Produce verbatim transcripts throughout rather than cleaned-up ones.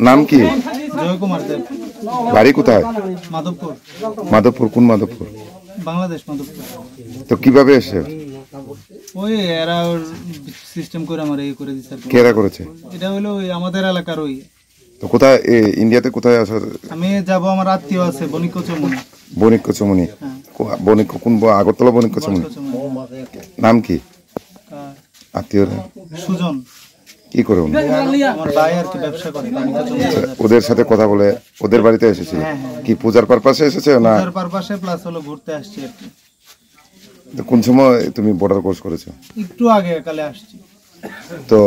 নাম কি? জয় কুমার দেব। বাড়ি কোথায়? মাধবপুর। মাধবপুর, কোন মাধবপুর? বাংলাদেশ, মাধবপুর। তো কিভাবে এসে? ওই এরা ওর সিস্টেম করে আমার ইয়ে করে দিচ্ছে আর কি। কেরা করেছে? এটা হলো ওই আমাদের এলাকার ওই। তো কোথায়, এ, ইন্ডিয়াতে কোথায় আসার? আমি যাব, আমার আত্মীয় আছে বণিক্য চৌমুহনী। বণিক্য চৌমুহনী। হ্যাঁ। কো-, বণিক্য কোন ব-, আগরতলা বণিক্য চৌমুহনী? বণিক্য চৌমুহনী, হ্যাঁ। নাম কি? আহ, আত্মীয়? সুজন। কি করে উনি? আমার ভাই আর কি ব্যবসা করে, বণিক্য চৌমুহনী বাজারে। ওদের সাথে কথা বলে ওদের বাড়িতে এসেছিল? হ্যাঁ, হ্যাঁ। কি পূজার পারপাসে এসেছে না? পূজার পারপাসে প্লাস হলো ঘুরতে আসছে আর কি। তো কোন সময় তুমি বর্ডার ক্রস করেছো? একটু আগে একালে আসছি। তো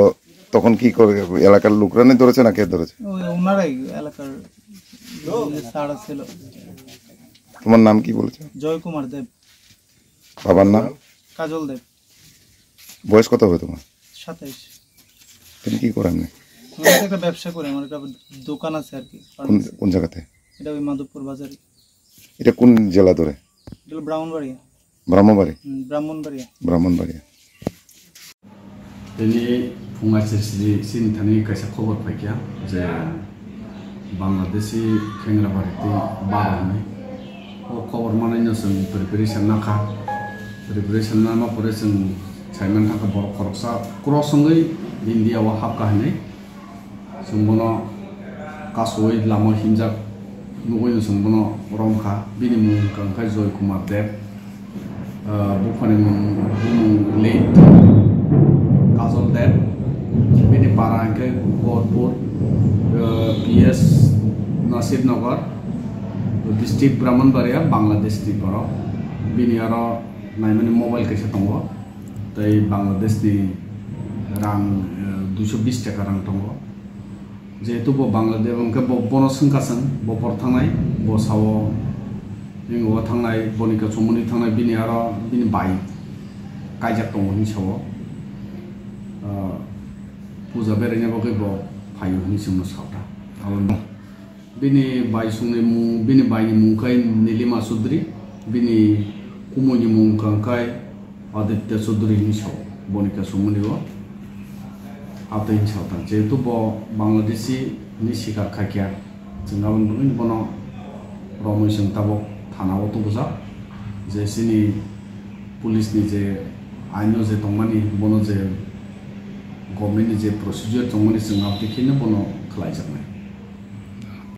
তখন কি করে, এলাকার লোকরা নিয়ে ধরেছে না কে ধরেছে? ওই ওনারাই এলাকার যে স্যার ছিল। তোমার নাম কি বলেছো? জয় কুমার দেব। বাবার নাম? কাজল দেব। বয়স কত হবে তোমার? সাতাইশ। তুমি কি করো এমনি? আমি তো একটা ব্যবসা করি, আমার একটা দোকান আছে আর কি, কোন, ফার্মেসি। কোন জায়গাতে? এটা ওই মাধবপুর বাজারে। এটা কোন জেলা ধরে? এটা হলো ব্রাহ্মণবাড়িয়া। ব্রাহ্মণবাড়ি? হুম, ব্রাহ্মণবাড়িয়া। Brahmanbaria. Tini phung aisir sidi chini thani kaisa khobor phaikha je Bangladeshi khengra bari tei baro hwnwi. O khobor manwi no chwng preparation nakha. Preparation nana pore chwng saiman thangkha borok khoroksa cross wngwi India o hapkha hwnwi. Chwng bono kasui lama himjak nugui no chwng bono romkha. Bini mung wngkha Joy Kumar Deb. Ah, buphani mung, bumung late Kajol Deb. Bini para hwnkhe Gorpur, ah, P S Nasir Nagar, district Brahmanbaria, Bangladesh ni borok. Bini aro naimani mobile kaisa tongo. Tei Bangladesh ni rang, eh, duiso bis taka rang tongo. Jehetu bo Bangladesh hwnkhe bo, bono swngkha chwng, bo por thangnai, bo sao, ning o thangnai, boni kachomoni thangnai, bini aro bini bai kaijak tongo hinwi sao. Ah, puja beraina bagwi bo phaio hinwi chwngno sao ta. Abo Bini bai songni mung, bini baini mung khe Nilima Chaudhary, bini kumui ni mung wngkha khe Aditya Chaudhary hinwi sao, boni khe songmani o. Atwi hinwi sao ta, jehetu bo Bangladeshi ni sikar khaikha, chwng aboni bagwi bono romwi chwng tabuk thana o tubujak, je chini police ni je aino je tongmani, bono je government ni je procedure tongmani, chwng aboni kheno bono khlaijaknai.